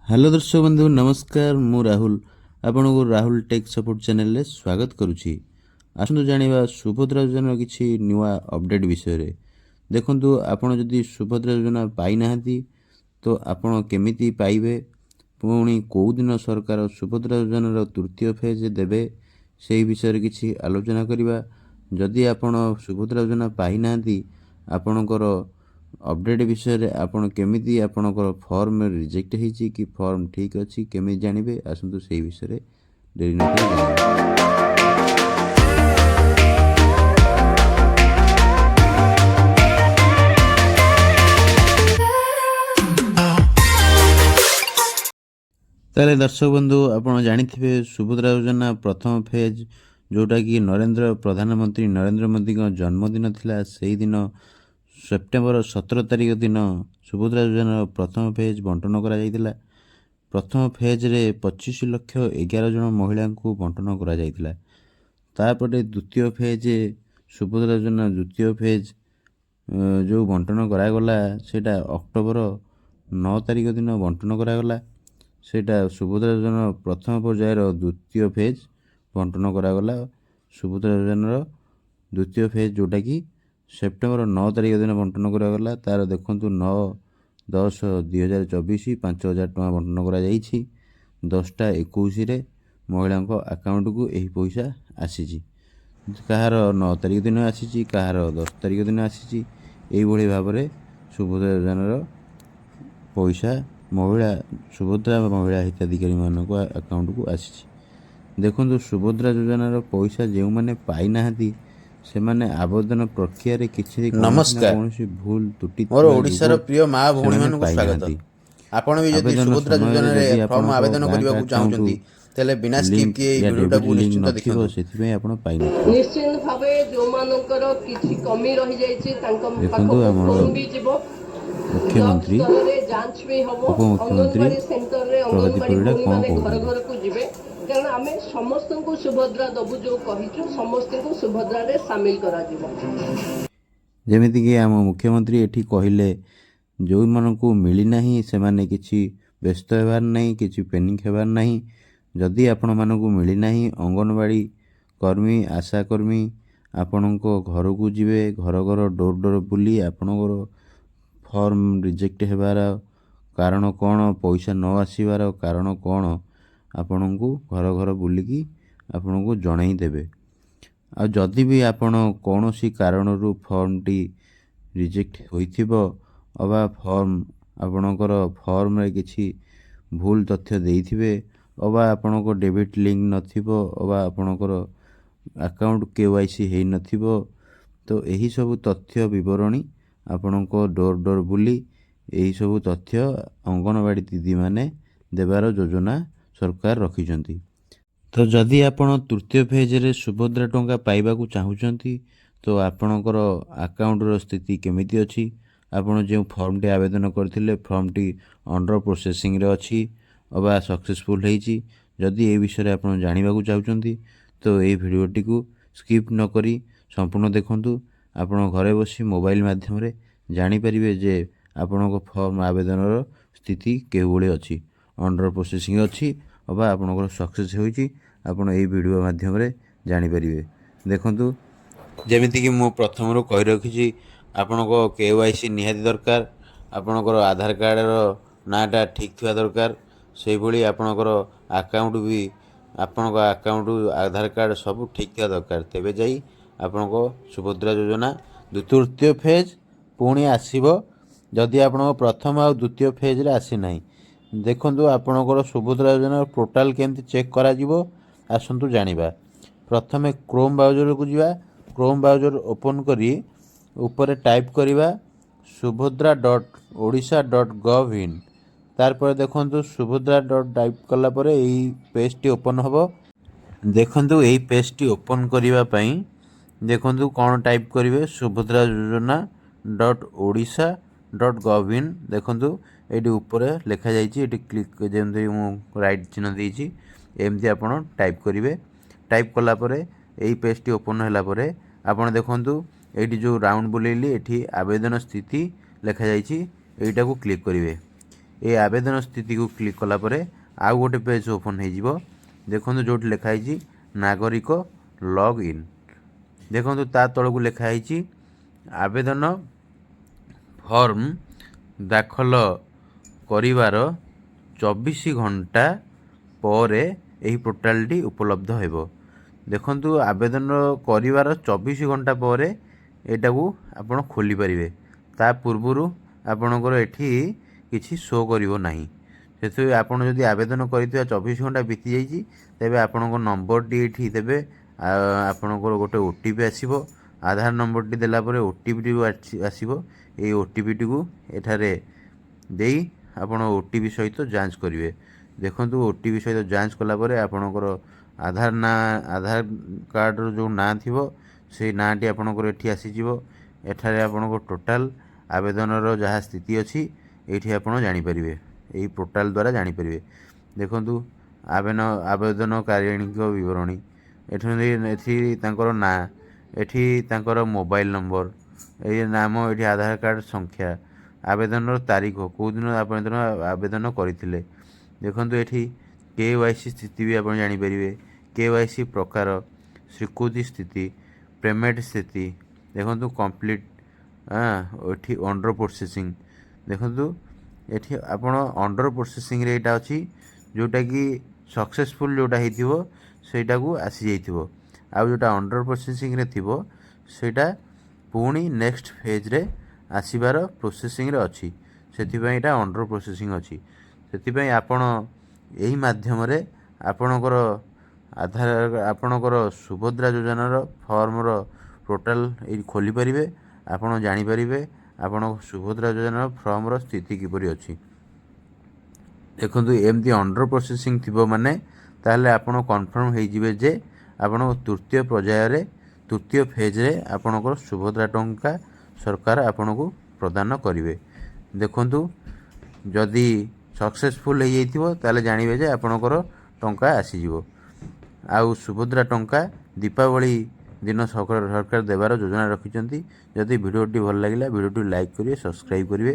Hello ଦର୍ଶକ ବନ୍ଧୁ, ନମସ୍କାର। ମୁଁ ରାହୁଲ, ଆପଣଙ୍କୁ ରାହୁଲ ଟେକ୍ ସପୋର୍ଟ ଚ୍ୟାନେଲରେ ସ୍ୱାଗତ କରୁଛି। ଆସନ୍ତୁ ଜାଣିବା ସୁଭଦ୍ରା ଯୋଜନାର କିଛି ନୂଆ ଅପଡ଼େଟ୍ ବିଷୟରେ। ଦେଖନ୍ତୁ, ଆପଣ ଯଦି ସୁଭଦ୍ରା ଯୋଜନା ପାଇନାହାନ୍ତି ତ ଆପଣ କେମିତି ପାଇବେ, ପୁଣି କେଉଁ ଦିନ ସରକାର ସୁଭଦ୍ରା ଯୋଜନାର ତୃତୀୟ ଫେଜ୍ ଦେବେ, ସେହି ବିଷୟରେ କିଛି ଆଲୋଚନା କରିବା। ଯଦି ଆପଣ ସୁଭଦ୍ରା ଯୋଜନା ପାଇନାହାନ୍ତି, ଆପଣଙ୍କର ଅପଡ଼େଟ୍ ବିଷୟରେ ଆପଣ କେମିତି, ଆପଣଙ୍କର ଫର୍ମ ରିଜେକ୍ଟ ହେଇଛି କି ଫର୍ମ ଠିକ୍ ଅଛି, କେମିତି ଜାଣିବେ, ଆସନ୍ତୁ ସେହି ବିଷୟରେ ଡେରି ନକରି ଜାଣିବା। ତାହେଲେ ଦର୍ଶକ ବନ୍ଧୁ, ଆପଣ ଜାଣିଥିବେ ସୁଭଦ୍ରା ଯୋଜନା ପ୍ରଥମ ଫେଜ୍, ଯେଉଁଟାକି ପ୍ରଧାନମନ୍ତ୍ରୀ ନରେନ୍ଦ୍ର ମୋଦିଙ୍କ ଜନ୍ମଦିନ ଥିଲା, ସେଇଦିନ ସେପ୍ଟେମ୍ବର 17 ତାରିଖ ଦିନ ସୁଭଦ୍ରା ଯୋଜନାର ପ୍ରଥମ ଫେଜ୍ ବଣ୍ଟନ କରାଯାଇଥିଲା। ପ୍ରଥମ ଫେଜ୍ରେ 25 ଲକ୍ଷ 11 ଜଣ ମହିଳାଙ୍କୁ ବଣ୍ଟନ କରାଯାଇଥିଲା। ତାପରେ ଦ୍ୱିତୀୟ ଫେଜ୍, ସୁଭଦ୍ରା ଯୋଜନା ଦ୍ୱିତୀୟ ଫେଜ୍ ଯେଉଁ ବଣ୍ଟନ କରାଗଲା, ସେଇଟା ଅକ୍ଟୋବର 9 ତାରିଖ ଦିନ ବଣ୍ଟନ କରାଗଲା। ସେଇଟା ସୁଭଦ୍ରା ଯୋଜନାର ପ୍ରଥମ ପର୍ଯ୍ୟାୟର ଦ୍ୱିତୀୟ ଫେଜ୍ ବଣ୍ଟନ କରାଗଲା। ସୁଭଦ୍ରା ଯୋଜନାର ଦ୍ୱିତୀୟ ଫେଜ୍, ଯେଉଁଟାକି ସେପ୍ଟେମ୍ବର 9 ତାରିଖ ଦିନ ବଣ୍ଟନ କରାଗଲା, ତା'ର ଦେଖନ୍ତୁ, 9/10/2024 5000 ଟଙ୍କା ବଣ୍ଟନ କରାଯାଇଛି। 10ଟା 21ରେ ମହିଳାଙ୍କ ଆକାଉଣ୍ଟକୁ ଏହି ପଇସା ଆସିଛି। କାହାର 9 ତାରିଖ ଦିନ ଆସିଛି, କାହାର 10 ତାରିଖ ଦିନ ଆସିଛି। ଏଇଭଳି ଭାବରେ ସୁଭଦ୍ରା ଯୋଜନାର ପଇସା ସୁଭଦ୍ରା ମହିଳା ହିତାଧିକାରୀମାନଙ୍କ ଆକାଉଣ୍ଟକୁ ଆସିଛି। ଦେଖନ୍ତୁ, ସୁଭଦ୍ରା ଯୋଜନାର ପଇସା ଯେଉଁମାନେ ପାଇନାହାନ୍ତି, ସେମାନେ ଆବେଦନ ପ୍ରକ୍ରିୟାରେ କିଛି କୌଣସି ନା ନମସ୍କାର। କୌଣସି ଭୁଲ ତ୍ରୁଟି ମୋର ଥିବା ଓଡ଼ିଶାର ଯୋଗୁଁ ପ୍ରିୟ ମା ସେମାନେ ଭଉଣୀମାନଙ୍କୁ ସ୍ୱାଗତ। ପାଇନାହାନ୍ତି। ଆପଣ ବି ଯଦି ଆବେଦନ ସୁଭଦ୍ରା ସମୟରେ ଯୋଜନାରେ ଯଦି ଫର୍ମ ଆପଣଙ୍କ ଆବେଦନ ବ୍ୟାଙ୍କ କରିବାକୁ ଆକାଉଣ୍ଟ ଚାହୁଁଛନ୍ତି, ତାହେଲେ ବିନା ସ୍କିପ୍ ଲିଙ୍କ କି ଏହି ୟା ଭିଡ଼ିଓଟାକୁ ଡେବିଟ୍ ଲିଙ୍କ ନିଶ୍ଚିନ୍ତ ନଥିବ, ଦେଖନ୍ତୁ। ସେଥିପାଇଁ ଆପଣ ପାଇନଥିବେ। ନିଶ୍ଚିନ୍ତ ଭାବେ ଯୋଉମାନଙ୍କର କିଛି କମି ରହିଯାଇଛି, ତାଙ୍କ ଦେଖନ୍ତୁ, ପାଖକୁ ଆମର ଫୋନ ବି ଯିବ। ମୁଖ୍ୟମନ୍ତ୍ରୀ, ବ୍ଲକ ସ୍ତରରେ ଯାଞ୍ଚ ବି ହବ। ଉପମୁଖ୍ୟମନ୍ତ୍ରୀ ଅଙ୍ଗନବାଡି ସେଣ୍ଟରରେ ପ୍ରଗତି ଅଙ୍ଗନବାଡି ପରିଡ଼ା କ'ଣ ଭଉଣୀମାନେ ଘର କହୁଛନ୍ତି? ଘରକୁ ଯିବେ। କାରଣ ଆମେ ସମସ୍ତଙ୍କୁ ସୁଭଦ୍ରା ଦବୁ ଯୋଉ କହିଛୁ, ସମସ୍ତଙ୍କୁ ସୁଭଦ୍ରାରେ ସାମିଲ କରାଯିବ। ଯେମିତିକି ଆମ ମୁଖ୍ୟମନ୍ତ୍ରୀ ଏଠି କହିଲେ, ଯେଉଁମାନଙ୍କୁ ମିଳିନାହିଁ ସେମାନେ କିଛି ବ୍ୟସ୍ତ ହେବାର ନାହିଁ, କିଛି ପେନିକ୍ ହେବାର ନାହିଁ। ଯଦି ଆପଣମାନଙ୍କୁ ମିଳିନାହିଁ, ଅଙ୍ଗନବାଡ଼ି କର୍ମୀ, ଆଶା କର୍ମୀ ଆପଣଙ୍କ ଘରକୁ ଯିବେ। ଘର ଘର, ଡୋର୍ ଡୋର୍ ବୁଲି ଆପଣଙ୍କର ଫର୍ମ ରିଜେକ୍ଟ ହେବାର କାରଣ କ'ଣ, ପଇସା ନ ଆସିବାର କାରଣ କ'ଣ, ଆପଣଙ୍କୁ ଘର ଘର ବୁଲିକି ଆପଣଙ୍କୁ ଜଣାଇ ଦେବେ। ଆଉ ଯଦି ବି ଆପଣ କୌଣସି କାରଣରୁ ଫର୍ମଟି ରିଜେକ୍ଟ ହୋଇଥିବ ଅବା ଆପଣଙ୍କର ଫର୍ମରେ କିଛି ଭୁଲ ତଥ୍ୟ ଦେଇଥିବେ, ଅବା ଆପଣଙ୍କ ଡେବିଟ୍ ଲିଙ୍କ ନଥିବ, ଅବା ଆପଣଙ୍କର ଆକାଉଣ୍ଟ କେୱାଇସି ହେଇନଥିବ, ତ ଏହିସବୁ ତଥ୍ୟ ବିବରଣୀ ଆପଣଙ୍କ ଡୋର୍ ଡୋର୍ ବୁଲି ଏହିସବୁ ତଥ୍ୟ ଅଙ୍ଗନବାଡ଼ି ଦିଦିମାନେ ଦେବାର ଯୋଜନା ସରକାର ରଖିଛନ୍ତି। ତ ଯଦି ଆପଣ ତୃତୀୟ ଫେଜ୍ରେ ସୁଭଦ୍ରା ଟଙ୍କା ପାଇବାକୁ ଚାହୁଁଛନ୍ତି, ତ ଆପଣଙ୍କର ଆକାଉଣ୍ଟର ସ୍ଥିତି କେମିତି ଅଛି, ଆପଣ ଯେଉଁ ଫର୍ମଟି ଆବେଦନ କରିଥିଲେ, ଫର୍ମଟି ଅଣ୍ଡର ପ୍ରୋସେସିଂରେ ଅଛି ଅବା ସକ୍ସେସଫୁଲ୍ ହେଇଛି, ଯଦି ଏ ବିଷୟରେ ଆପଣ ଜାଣିବାକୁ ଚାହୁଁଛନ୍ତି, ତ ଏଇ ଭିଡ଼ିଓଟିକୁ ସ୍କିପ୍ ନକରି ସମ୍ପୂର୍ଣ୍ଣ ଦେଖନ୍ତୁ। ଆପଣ ଘରେ ବସି ମୋବାଇଲ ମାଧ୍ୟମରେ ଜାଣିପାରିବେ ଯେ ଆପଣଙ୍କ ଫର୍ମ ଆବେଦନର ସ୍ଥିତି କେଉଁଭଳି ଅଛି, ଅଣ୍ଡର ପ୍ରୋସେସିଂ ଅଛି ଅବା ଆପଣଙ୍କର ସକ୍ସେସ୍ ହୋଇଛି, ଆପଣ ଏଇ ଭିଡ଼ିଓ ମାଧ୍ୟମରେ ଜାଣିପାରିବେ। ଦେଖନ୍ତୁ, ଯେମିତିକି ମୁଁ ପ୍ରଥମରୁ କହି ରଖିଛି, ଆପଣଙ୍କ କେୱାଇସି ନିହାତି ଦରକାର। ଆପଣଙ୍କର ଆଧାର କାର୍ଡ଼ର ନାଁଟା ଠିକ୍ ଥିବା ଦରକାର। ସେଇଭଳି ଆପଣଙ୍କର ଆକାଉଣ୍ଟ ବି, ଆପଣଙ୍କ ଆକାଉଣ୍ଟ, ଆଧାର କାର୍ଡ଼ ସବୁ ଠିକ୍ ଥିବା ଦରକାର। ତେବେ ଯାଇ ଆପଣଙ୍କ ସୁଭଦ୍ରା ଯୋଜନା ତୃତୀୟ ଫେଜ୍ ପୁଣି ଆସିବ, ଯଦି ଆପଣଙ୍କ ପ୍ରଥମ ଆଉ ଦ୍ୱିତୀୟ ଫେଜ୍ରେ ଆସିନାହିଁ। ଦେଖନ୍ତୁ, ଆପଣଙ୍କର ସୁଭଦ୍ରା ଯୋଜନାର ପୋର୍ଟାଲ୍ କେମିତି ଚେକ୍ କରାଯିବ, ଆସନ୍ତୁ ଜାଣିବା। ପ୍ରଥମେ କ୍ରୋମ୍ ବ୍ରାଉଜରକୁ ଯିବା। କ୍ରୋମ୍ ବ୍ରାଉଜର ଓପନ୍ କରି ଉପରେ ଟାଇପ୍ କରିବା subhadra.odisha.gov in। ତାରପରେ ଦେଖନ୍ତୁ, ସୁଭଦ୍ରା ଡଟ୍ ଟାଇପ୍ କଲା ପରେ ଏଇ ପେଜ୍ଟି ଓପନ୍ ହେବ। ଦେଖନ୍ତୁ, ଏଇ ପେଜ୍ଟି ଓପନ୍ କରିବା ପାଇଁ ଦେଖନ୍ତୁ କ'ଣ ଟାଇପ୍ କରିବେ, subhadra yojana.odisha.gov in। ଦେଖନ୍ତୁ, ଏଇଠି ଉପରେ ଲେଖାଯାଇଛି। ଏଠି କ୍ଲିକ୍, ଯେମିତି ମୁଁ ରାଇଟ୍ ଚିହ୍ନ ଦେଇଛି, ଏମିତି ଆପଣ ଟାଇପ୍ କରିବେ। ଟାଇପ୍ କଲା ପରେ ଏଇ ପେଜ୍ଟି ଓପନ୍ ହେଲା ପରେ ଆପଣ ଦେଖନ୍ତୁ, ଏଇଠି ଯେଉଁ ରାଉଣ୍ଡ ବୁଲେଇଲି, ଏଠି ଆବେଦନ ସ୍ଥିତି ଲେଖାଯାଇଛି, ଏଇଟାକୁ କ୍ଲିକ୍ କରିବେ। ଏ ଆବେଦନ ସ୍ଥିତିକୁ କ୍ଲିକ୍ କଲା ପରେ ଆଉ ଗୋଟେ ପେଜ୍ ଓପନ୍ ହେଇଯିବ। ଦେଖନ୍ତୁ, ଯେଉଁଠି ଲେଖା ହେଇଛି ନାଗରିକ ଲଗ୍ ଇନ୍। ଦେଖନ୍ତୁ, ତା ତଳକୁ ଲେଖା ହେଇଛି ଆବେଦନ ଫର୍ମ ଦାଖଲ କରିବାର 24 ଘଣ୍ଟା ପରେ ଏହି ପୋର୍ଟାଲଟି ଉପଲବ୍ଧ ହେବ। ଦେଖନ୍ତୁ, ଆବେଦନ କରିବାର 24 ଘଣ୍ଟା ପରେ ଏଇଟାକୁ ଆପଣ ଖୋଲିପାରିବେ। ତା ପୂର୍ବରୁ ଆପଣଙ୍କର ଏଠି କିଛି ଶୋ କରିବ ନାହିଁ। ସେଥିପାଇଁ ଆପଣ ଯଦି ଆବେଦନ କରିଥିବା 24 ଘଣ୍ଟା ବିତିଯାଇଛି, ତେବେ ଆପଣଙ୍କ ନମ୍ବରଟି ଏଠି ଦେବେ। ଆପଣଙ୍କର ଗୋଟେ ଓଟିପି ଆସିବ। ଆଧାର ନମ୍ବରଟି ଦେଲା ପରେ ଓଟିପିଟି ଆସିବ। ଏଇ ଓଟିପିଟିକୁ ଏଠାରେ ଦେଇ ଆପଣ ଓଟିପି ସହିତ ଯାଞ୍ଚ କରିବେ। ଦେଖନ୍ତୁ, ଓଟିପି ସହିତ ଯାଞ୍ଚ କଲା ପରେ ଆପଣଙ୍କର ଆଧାର ନାଁ, ଆଧାର କାର୍ଡ଼ର ଯେଉଁ ନାଁ ଥିବ, ସେଇ ନାଁଟି ଆପଣଙ୍କର ଏଠି ଆସିଯିବ। ଏଠାରେ ଆପଣଙ୍କ ଟୋଟାଲ୍ ଆବେଦନର ଯାହା ସ୍ଥିତି ଅଛି, ଏଇଠି ଆପଣ ଜାଣିପାରିବେ, ଏଇ ପୋର୍ଟାଲ ଦ୍ୱାରା ଜାଣିପାରିବେ। ଦେଖନ୍ତୁ, ଆବେଦନକାରିଣୀଙ୍କ ବିବରଣୀ ଏଠି, ଏଠି ତାଙ୍କର ନାଁ, ଏଠି ତାଙ୍କର ମୋବାଇଲ ନମ୍ବର, ଏଇ ନାମ, ଏଠି ଆଧାର କାର୍ଡ଼ ସଂଖ୍ୟା, ଆବେଦନର ତାରିଖ, କେଉଁ ଦିନ ଆବେଦନ କରିଥିଲେ। ଦେଖନ୍ତୁ, ଏଠି କେୱାଇସି ସ୍ଥିତି ବି ଆପଣ ଜାଣିପାରିବେ। କେୱାଇସି ପ୍ରକାର, ସ୍ୱୀକୃତି ସ୍ଥିତି, ପେମେଣ୍ଟ ସ୍ଥିତି। ଦେଖନ୍ତୁ, କମ୍ପ୍ଲିଟ୍, ଏଠି ଅଣ୍ଡର ପ୍ରୋସେସିଂ। ଦେଖନ୍ତୁ, ଏଠି ଆପଣ ଅଣ୍ଡର ପ୍ରୋସେସିଂରେ ଏଇଟା ଅଛି, ଯେଉଁଟାକି ସକ୍ସେସଫୁଲ୍ ଯେଉଁଟା ହେଇଥିବ, ସେଇଟାକୁ ଆସିଯାଇଥିବ। ଆଉ ଯେଉଁଟା ଅଣ୍ଡର ପ୍ରୋସେସିଂରେ ଥିବ, ସେଇଟା ପୁଣି ନେକ୍ସଟ ଫେଜ୍ରେ ଆସିବାର ପ୍ରୋସେସିଂରେ ଅଛି। ସେଥିପାଇଁ ଏଇଟା ଅଣ୍ଡର ପ୍ରୋସେସିଂ ଅଛି। ସେଥିପାଇଁ ଆପଣ ଏହି ମାଧ୍ୟମରେ ଆପଣଙ୍କର ଆଧାର, ଆପଣଙ୍କର ସୁଭଦ୍ରା ଯୋଜନାର ଫର୍ମର ପୋର୍ଟାଲ ଏଇ ଖୋଲିପାରିବେ। ଆପଣ ଜାଣିପାରିବେ ଆପଣଙ୍କ ସୁଭଦ୍ରା ଯୋଜନାର ଫର୍ମର ସ୍ଥିତି କିପରି ଅଛି। ଦେଖନ୍ତୁ, ଏମିତି ଅଣ୍ଡର ପ୍ରୋସେସିଂ ଥିବ ମାନେ ତାହେଲେ ଆପଣ କନଫର୍ମ ହେଇଯିବେ ଯେ ଆପଣଙ୍କ ତୃତୀୟ ପର୍ଯ୍ୟାୟରେ, ତୃତୀୟ ଫେଜ୍ରେ ଆପଣଙ୍କର ସୁଭଦ୍ରା ଟଙ୍କା ସରକାର ଆପଣଙ୍କୁ ପ୍ରଦାନ କରିବେ। ଦେଖନ୍ତୁ, ଯଦି ସକ୍ସେସଫୁଲ୍ ହେଇଯାଇଥିବ, ତାହେଲେ ଜାଣିବେ ଯେ ଆପଣଙ୍କର ଟଙ୍କା ଆସିଯିବ। ଆଉ ସୁଭଦ୍ରା ଟଙ୍କା ଦୀପାବଳି ଦିନ ସରକାର ଦେବାର ଯୋଜନା ରଖିଛନ୍ତି। ଯଦି ଭିଡ଼ିଓଟି ଭଲ ଲାଗିଲା, ଭିଡ଼ିଓଟି ଲାଇକ୍ କରିବେ, ସବସ୍କ୍ରାଇବ୍ କରିବେ।